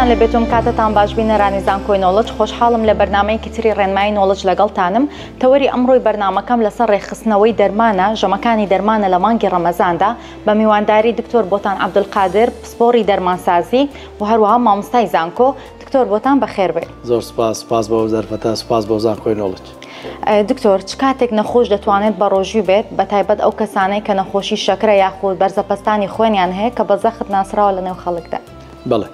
سڵاوتان لێبێت و کاتتان باش بینەرانی زانکۆی نۆڵج، خۆشحاڵم لە بەرنامەیەکی تری ڕێنمایی نۆڵج لەگەڵتانم. تەوەری ئەمڕۆی بەرنامەکەم لەسەر ڕێکخستنەوەی دەرمانە، ژەمەکانی دەرمانە لە مانگی ڕەمەزاندا، بە میوانداری دکتۆر بۆتان عەبدولقادر، پسپۆڕی دەرمانسازی و هەروەها مامۆستای زانکۆ. دکتۆر بۆتان بەخێربێی. زۆر سوپاس، سوپاس بۆ ئەو دەرفەتە، سوپاس بۆ زانکۆی نۆڵج. دکتۆر چ کاتێک نەخۆش دەتوانێت بەڕۆژوو بێت، بەتایبەت ئەو کەسانەی کە نەخۆشی شەکرە یاخود بەرزەپەستانی خوێنیان هەیە کە بە زەخت ناسراوە لەنێو خەڵکدا؟ بەڵێ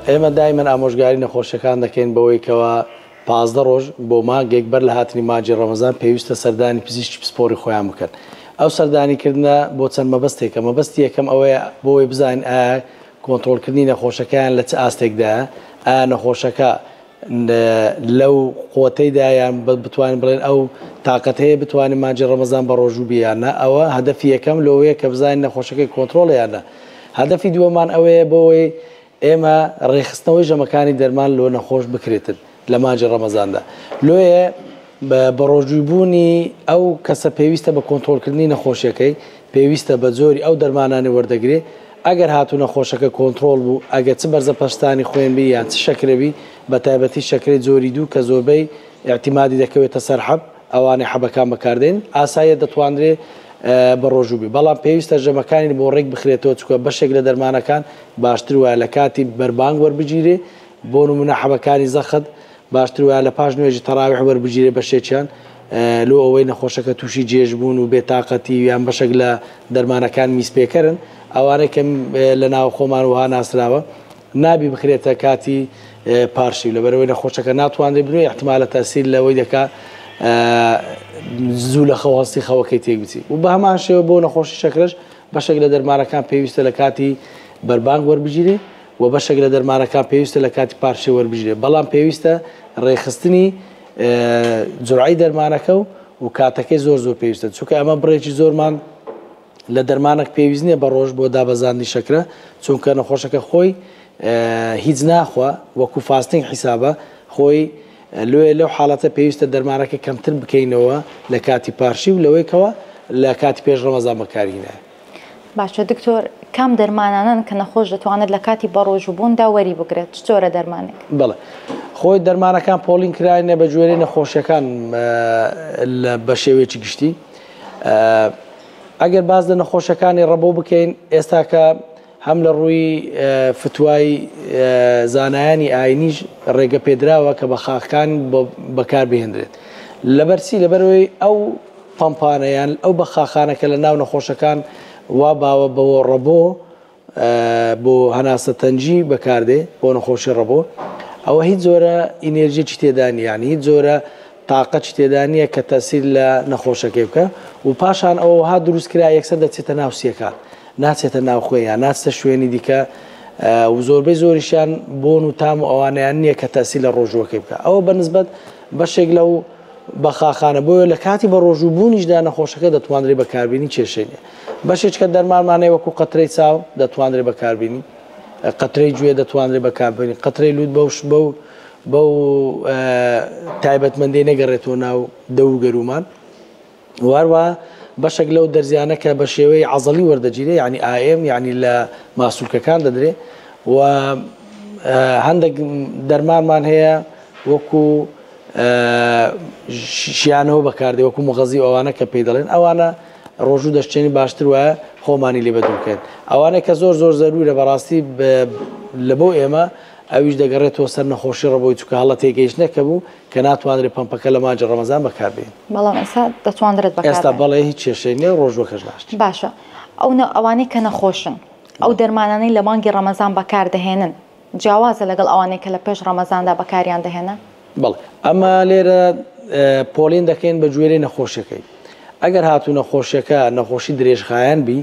ئێمە دایمەن ئامۆژگاری نەخۆشەکان دەکەین بەوەی کەوا 15 ڕۆژ بۆ مانگێک بەر لە هاتنی مانگی ڕەمەزان پێویستە سەردانی پزیشکی پسپۆڕی خۆیان بکەن. ئەو سەردانیکردنە بۆ چەند مەبەستێکە، مەبەستی یەکەم ئەوەیە بۆ ئەوەی بزانین ئایا کۆنترۆڵکردنی نەخۆشەکەیان لە چ ئاستێکدایە، ئایا نەخۆشەکە لەو قوتەیدا یان بتوانین بڵێن ئەو تاقەت هەیە بتوانین مانگی ڕەمەزان بە ڕۆژوو بێ یان نا. ئەوە هەدەفی یەکەم لەوەیە کە بزانین نەخۆشەکەی کۆنترۆڵە یان نا. هەدەفی دووەمان ئەوەیە بۆ ئەوەی ئێمە ڕێکخستنەوەی ژەمەکانی دەرمان لۆ نەخۆش بکرێتن لە مانگی ڕەمەزاندا. لۆیە بەڕۆژووبوونی ئەو کەسە پێویستە بە کۆنترۆڵکردنی نەخۆشیەکەی، پێویستە بە جۆری ئەو دەرمانانەی وەردەگرێ، ئەگەر هاتوو نەخۆشەکە کۆنترۆڵ بوو، ئەگەر چ بەرزە پەستانی خوێن بی یان چ شەکرە بی، بە تایبەتی شەکرەی جۆری دوو کە زۆربەی ئیعتیمادی دەکەوێتە سەر حەب، ئەوانەی حەبەکان بەکاردێنن، ئاساییە دەتوانرێ بەڕۆژوو بی، بەڵام پێویستە ژەمەکانی بۆ ڕێک بخرێتەوە، چونکە بەشێک لە دەرمانەکان باشتر وایە لە کاتی بەربانگ وەربگیرێ، بۆ نموونە حەبەکانی زەخت باشتر وایە لە پاش نوێژی تەراویح وەربگیرێ بەشێکیان لۆ ئەوەی نەخۆشەکە تووشی جێژبوون و بێتاقەتی یان بەشێک لە دەرمانەکان میزپێکەرن ئەوانەی کە لە ناو خۆمان وەها ناسراوە نابی بخرێتە کاتی پارشیو لەبەرئەوەی نەخۆشەکە ناتوانرێت بنوێ احتمالە تەسیر لەوەی دەکا زوو لە خەو هەستی خەوەکەی تێک بچی و بە هەمان شێوە بۆ نەخۆشی شەکرەش بەشێک لە دەرمانەکان پێویستە لە کاتی بەربانگ وەربگیرێ و بەشێک لە دەرمانەکان پێویستە لە کاتی پارشێو وەربگیرێت، بەڵام پێویستە ڕێکخستنی جورعەی دەرمانەکە و و کاتەکەی زۆر زۆر پێویستە، چونکە ئەمە بڕێکی زۆرمان لە دەرمانەک پێویست نییە بە ڕۆژ بۆ دابەزاندنی شەکرە، چونکە نەخۆشەکە خۆی هیچ ناخوا وەکو fasting حیسابە خۆی لۆیە لەو حاڵەتە پێویستە دەرمانەکە کەمتر بکەینەوە لە کاتی پارشیو لەوەی کەوا لە کاتی پێش ڕەمەزان بەکارهینایە. باشە دکتۆر کام دەرمانانەن کە نەخۆش دەتوانێت لە کاتی بەڕۆژووبووندا وەری بگرێت چ جۆرە دەرمانێک؟ بەڵێ خۆی دەرمانەکان پۆڵین کراینە بە گوێرەی نەخۆشیەکان بە شێوەیەکی گشتی ئەگەر باز لە نەخۆشەکانی ڕەبۆ بکەین ئێستاکە هەم لە ڕووی فتوای زانایانی ئاینیش ڕێگە پێدراوە کە بەخاخەکان بەکار بهێنرێت لەبەرچی لەبەرەوەی ئەو پەمپانە یان ئەو بەخاخانە کە لە ناو نەخۆشەکان وا باوە بۆ ڕەبۆ بۆ هەناسە تەنگی بەکاردێ بۆ نەخۆشی ڕەبۆ ئەوە هیچ جۆرە ئینێرژیەکی تێدا نییە یانی هیچ جۆرە تاقەتی تێدا نییە کە تەسیر لە نەخۆشەکەی بکە و پاشان ئەوە وەها دروست کرا یەکسەر دەچێتە ناو سیەکان ناچێتە ناوخۆی یان ناچتە شوێنی دیکە و زۆربەی زۆریشیان بۆن و تام و ئەوانەیان نییە کە تەسیر لە ڕۆژووەکەی بکە ئەوە بەنسبەت بەشێک لەو بەخاخانە بۆیە لە کاتی بەڕۆژوو بوونیشدا نەخۆشەکە دەتوانرێت بەکاربینی کێشەی نیە بەشێکە دەرمانمان هەیە وەکو قەترەی چاو دەتوانرێت بەکاربینی قەترەی گوێ دەتوانرێت بەکاربینی قەترەی لوت بەو بەو بەو تایبەتمەندی نەگەڕێتەوە ناو دەو و گەرومان واروا بەشێک لەو دەرزیانە کە بە شێوەی عەزەلی وەردەگیرێ یعنی ئایم یعنی لە ماسولکەکان دەدرێ و هەندێک دەرمانمان هەیە وەکو شیانەوە بەکاردێ وەکو مغەزی و ئەوانە کە پێی دەڵێن ئەوانە ڕۆژوو دەشتێنی باشتر وایە خۆمانی لێ بەدوور بکەین ئەوانەی کە زۆر زۆر زەرورە بەڕاستی لە بۆ ئێمە ئەویش دەگەڕێتەوە سەر نەخۆشی ڕەبۆی چونکە هەڵە تێگەیشتنە کە بوو کە ناتوانرێت پەمپەکە لە مانگی ڕەمەزان بەکاربێنین. بەڵام ئێستا دەتوانرێت بەکار ئێستا بەڵێ هیچ کێشەی نییە ڕۆژووەکەش ناشتی. باشە ئەو ئەوانەی کە نەخۆشن ئەو دەرمانانەی لە مانگی ڕەمەزان بەکاردەهێنن جیاوازە لەگەڵ ئەوانەی کە لە پێش ڕەمەزاندا بەکاریان دەهێنا؟ بەڵێ ئەمە لێرە پۆلین دەکەین بە گوێرەی نەخۆشیەکەی ئەگەر هاتوو نەخۆشیەکە نەخۆشی درێژخایەن بی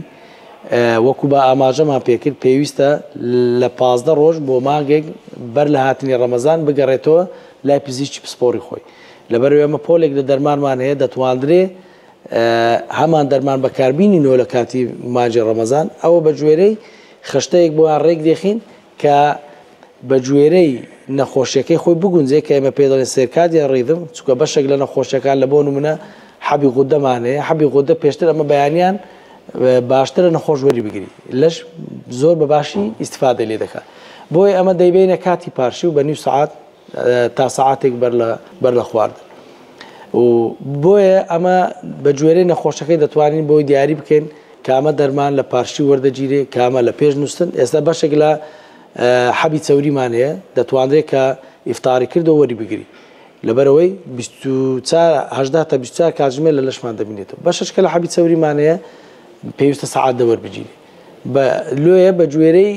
وەکو بە ئاماژەمان پێکرد پێویستە لە 15 ڕۆژ بۆ مانگێک بەر لە هاتنی ڕەمەزان بگەڕێتەوە لای پزیشکی پسپۆڕی خۆی لەبەرئەوەی ئەمە پۆلێک لە دەرمانمان هەیە دەتواندرێ هەمان دەرمان بەکاربینینەوە لە کاتی مانگی ڕەمەزان ئەوە بە گوێرەی خشتەیەک بۆیان ڕێک دێخین کە بە گوێرەی نەخۆشیەکەی خۆی بگونجێ کە ئێمە پێ دەڵێن circadian rhythm چونکە بەشێک لە نەخۆشیەکان لە بۆ نمونە حەبی غودەمان هەیە حەبی غودە پێشتر ئەمە بەیانیان باشترە نەخۆش وەری بگری لەش زۆر بە باشی ئیسیفادە لێ دەکات. بۆیە ئەمە دەیبەینە کاتی پارشی و بە نیو سەعات تا سەعاتێک بەر لە بەر لە خواردن و بۆیە ئەمە بە گوێرەی نەخۆشەکەی دەتوانین بۆی دیاری بکەین کامە دەرمان لە پارشی وەردەگیرێ کامە لە پێش نووسن ئێستا بەشێک لە حەبی چەوریمان هەیە دەتوانرێت کە ئیفتاری کردەوە وەری بگری لەبەرئەوەی 24 هەژدە تا 24 کاتژمێر لە لەشمان دەبینێتەوە بەشەش کە لە حەبی چەوریمان هەیە پێویستە سەعات دەوەر بگیرێ بە لۆیە بە گوێرەی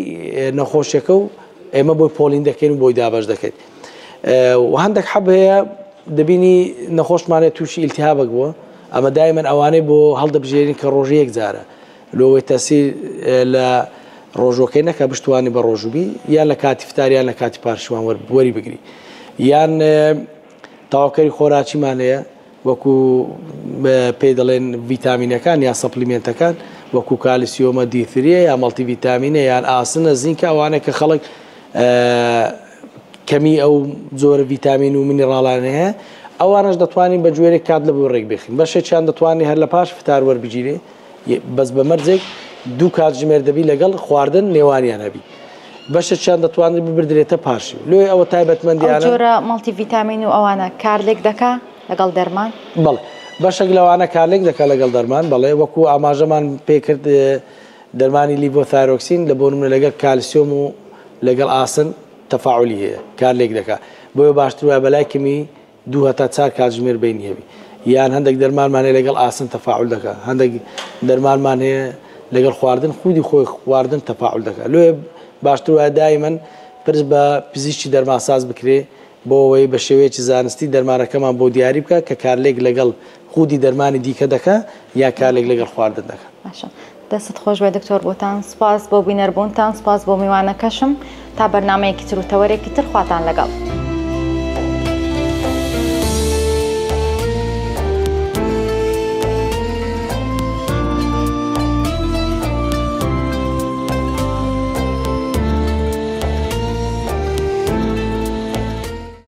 نەخۆشیەکە و ئێمە بۆی پۆلین دەکەین و بۆی دابەش دەکەین و هەندێک حەب هەیە دەبینی نەخۆشمانێت تووشی ئیلتیهابێک بووە ئەمە دایمەن ئەوانەی بۆ هەڵدەبژێرین کە ڕۆژی یەک جارە لۆوەی تەسیر لە ڕۆژوەکەی نەکە بشتوانی بە ڕۆژوبی یان لە کاتی فتار یان لە کاتی پارشوان وەری بگری یان تەواوکەری خۆراکیمان هەیە وەکو پێی دەڵێن ڤیتامینەکان یان supplement ەکان وەکو کالیسیۆمە D3 یە یا multivitamin ە یان ئاسنە زینکە ئەوانە کە خەڵک کەمی ئەو جۆرە ڤیتامین و mineral انە هەیە ئەوانش دەتوانین بە جوێرێک کات لە بۆ ڕێک بخین بەشێکیان دەتوانانی هەر لە پاش فتار وەربگیرێ بەس بە مەرجێک دوو کاتژمێر دەبی لەگەڵ خواردن نێوانیان هەبی بەشێکیان دەتوانرێت ببردرێتە پارشیو لۆیە ئەوە ئەو تایبەتمەندیانە. جۆرە مەڵتی ڤیتامین و ئەوانە کارلێک دەکا لەگەڵ دەرمان؟ بەڵێ بەشێک لەوانە کارلێک دەکا لەگەڵ دەرمان بەڵێ وەکو ئاماژەمان پێکرد دەرمانی levothyroxine لە بۆ نمونە لەگەڵ کالسیۆم و لەگەڵ ئاسن تەفاعولی هەیە کارلێک دەکا بۆیە باشتر وایە بەلای کەمی دوو هەتا چار کاتژمێر بەینی هەبی یان هەندێک دەرمانمان هەیە لەگەڵ ئاسن تەفاعول دەکا هەندێک دەرمانمان هەیە لەگەڵ خواردن خودی خۆی خواردن تەفاعول دەکا لۆیە باشتر وایە دایمەن پرس بە پزیشکی دەرمانساز بکرێ بۆ ئەوەی بە شێوەیەکی زانستی دەرمانەکەمان بۆ دیاری بکە کە کارلێک لەگەڵ خودی دەرمانی دیکە دەکا یا کارلێک لەگەڵ خواردن دەکا. باشە دەستت خۆش بێت دکتۆر بۆتان سوپاس بۆ بینەربوونتان سوپاس بۆ میوانەکەشم تا بەرنامەیەکی تر و تەوەرێکی تر خواتان لەگەڵ.